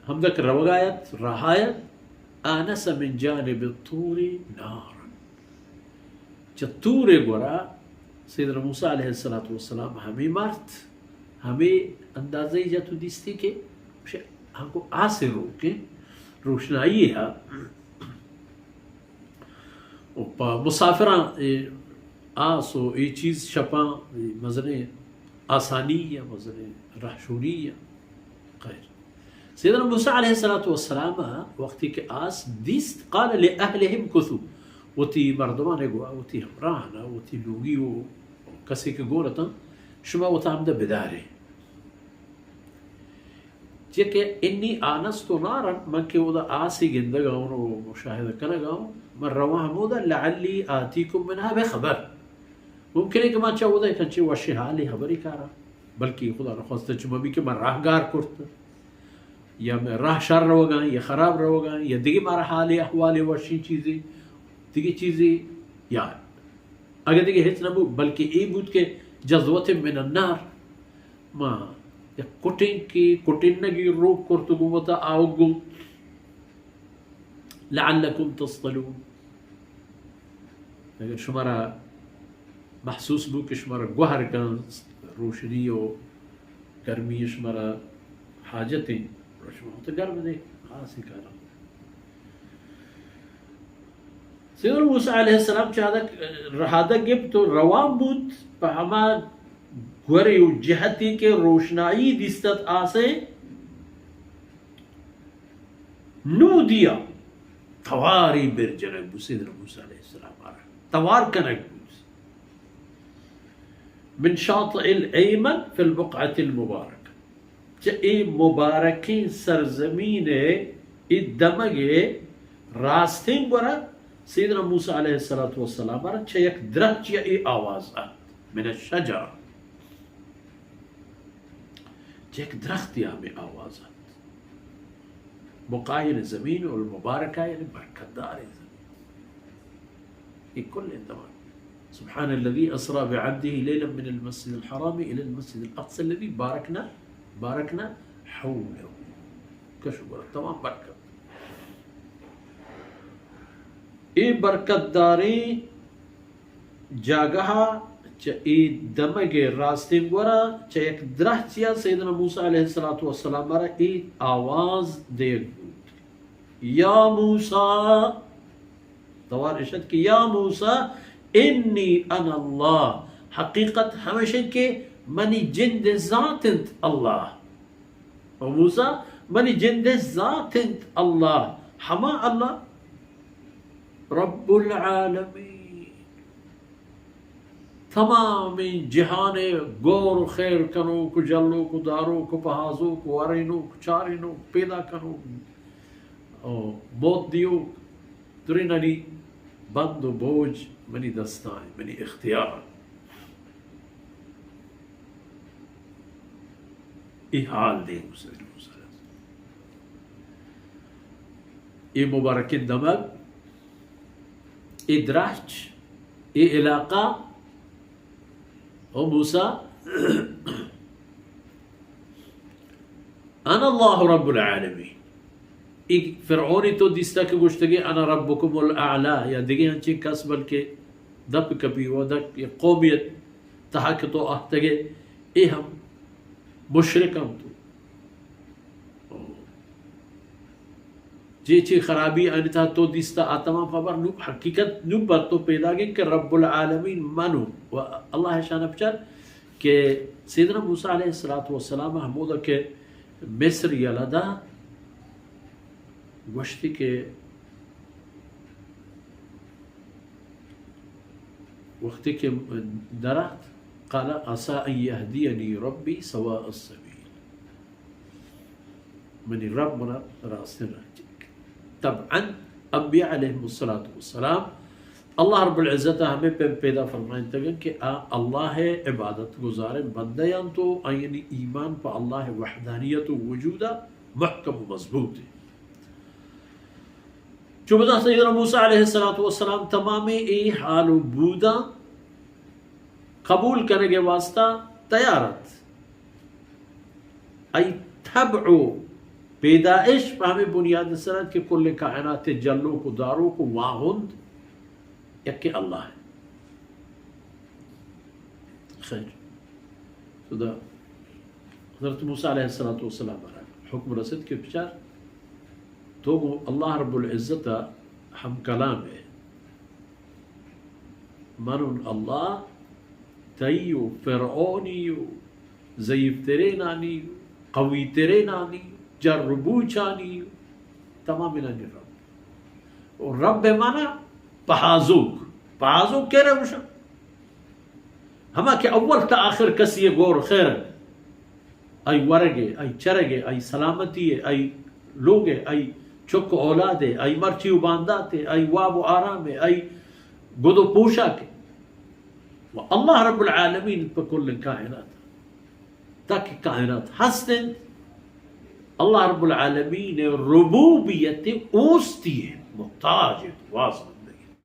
ہمدا کہ روگا ات، راہا ات، آنس من جانب الطور نارا۔ چہ طور گورا سیدنا موسیٰ علیہ الصلوۃ والسلام ہمے مارت، ہمے اندازہ جت و دیستی کہ ہنکو آسے روکیں روشنائی ہا۔ و پہ مسافراں اے آس و اے چیز شپاں اے مزنیں آسانی یا مزنیں رہشونی یا خیر۔ سیدنا موسیٰ علیہ الصلوۃ والسلام وقتی کہ آس دیست، قال لأهله امكثوا، وتی مردمان گوا، وتی ہمراہان، وتی لوگی و کسی کہ گور اتاں، شما وتا ہمدا بدارے۔ چہ کہ انی آنست نارا، من کہ اودا آسے گندگا اوں و مشاہدہ کنگا اوں، من رواں ہمودا، لعلی آتیکم منها بخبر۔ ممکن ہے کہ من چہ اودا یک انچیں وشیں حالے ہبرے کاراں، بلکہ خدا نخواستہ چو مبی کہ من راہ گار کرت، یا من راہ شر روگاں، یا خراب روگاں، یا دگہ مارا حالے احوالے وشیں چیزے، دگہ چیزے، یا اگہ دگہ ہچ نہ بوت، بلکہ اے بوت کہ جذوة من النار، ما یک کٹینکے، کٹینگے روک کرت و گوں وتا آوگ گوں، لعلکم تصطلون، اگر شمارا محسوس بوت کہ شمارا گوہر کن روشنی و گرمی، شمارا حاجت ایں، شما وتا گرم دے، خاصی کارا۔ سیدنا موسیٰ علیہ السلام چہ ہدا رہادگ گپت و روان بوت، پہ ہما گورے و جہتے کہ روشنائی دیستت آسے، نودی، توارے بر جنگ بوت سیدنا موسیٰ علیہ السلام ءَ را توار کنگ بوت۔ من شاطئ الایمن فی البقعة المبارکة، چہ اے مبارکیں سرزمین ءِ اے دمگ ءِ راستیں گورا سیدنا موسیٰ علیہ الصلوۃ والسلام ءَ را چہ یک درخچے ءَ اے آواز ات، من الشجرة، چہ یک درختے ءَ ہمے آواز ات۔ بقعہ یعنی زمین، المبارکہ یعنی برکت دار زمین۔ اے کل اعتبار۔ سبحان الذي اسرى بعبده ليلا من المسجد الحرام الى المسجد الاقصى الذي باركنا، باركنا حوله۔ کشو برا تمام برکت۔ اے برکت داریں جاگہ ءَ چہ اے دمگ ءِ راستیں گورا چہ یک درہچے ءَ سیدنا موسیٰ علیہ الصلوۃ والسلام ءَ را اے آواز دیگ بوت، یا موسیٰ، توار اش ات کہ یا موسیٰ انی انا اللہ، حقیقت ہمیش انت کہ منی جند ءِ ذات انت اللہ۔ او موسیٰ، منی جند ءِ ذات انت اللہ، ہما اللہ رب العالمین، تمامیں جہان ءِ گور و خیر کنوک و جلوک و داروک و پہازوک و ورینوک، چارینوک، پیدا کنوک، او موت دیوک، درینانی بند و بوج منی دستاں، منی اختیار۔ اے حال دیم سر، اے مبارکیں دمگ، اے درہچ، اے علاقہ، او موسیٰ، انا اللہ رب العالمین۔ اے فرعونی تو دیستا کہ گوشتگی انا ربکم الاعلی یا دگہ انچیں کس، بلکہ دپ کپی و دک یک قومیت تہا کہ تو آہتگے، اے ہم مشرک انت۔ جے چی خرابی آنی تہا تو دیستا آ تمام خبر، نو حقیقت نو بر تو پیداگیں کہ رب العالمین منو و اللہ شان بچار کہ سیدنا موسیٰ علیہ الصلوۃ والسلام ہمودا کہ مصر یلہ دا گوشتی کہ وقتی کہ درات، قال عسى ان يهديني ربي سواء السبيل، منی رب منا راستیں راہ چیک۔ طبعاً انبیاء علیہم الصلوۃ والسلام اللہ رب العزت ہمے پیم پیدا فرمائنتگن کہ آ اللہ عبادت گزاریں بندہ انت و آیانی ایمان پہ اللہ وحدانیت و وجود محکم و مضبوط ہے۔ چو بزاں سیدنا موسیٰ علیہ الصلوۃ والسلام تمامیں اے حال و بوداں قبول کنگ ءِ واسطہ تیار ات۔ آئی طبع و پیدائش پہ ہمیں بنیاد سر انت کہ کل کائنات جلوک و داروک و واہند یکیں اللہ ہے۔ خیر، خدا حضرت موسیٰ علیہ الصلوۃ والسلام ءَ را حکم رسید کہ بچار، تو گوں اللہ رب العزت ءَ ہم کلام ہے۔ من اللہ تئی و فرعونی و ضعیف ترینانی، قوی ترینانی، جر و بوچانی، تمام انانی رب۔ و رب مانا پہازوک۔ پہازوک کہرے گوشن؟ ہما کہ اول تا آخر کسی گور خیر، آئی ورگے، آئی چرگے، آئی سلامتی، آئی لوگے، آئی چک و اولادے، آئی مرچی و بانداتے، آئی واب و آرامے، آئی گد و پوشاکے۔ و اللہ رب العالمین پہ کل کائنات، تاکہ کائنات ہست انت، اللہ رب العالمین ربوبیت اوستی انت، محتاج انت، واز انت۔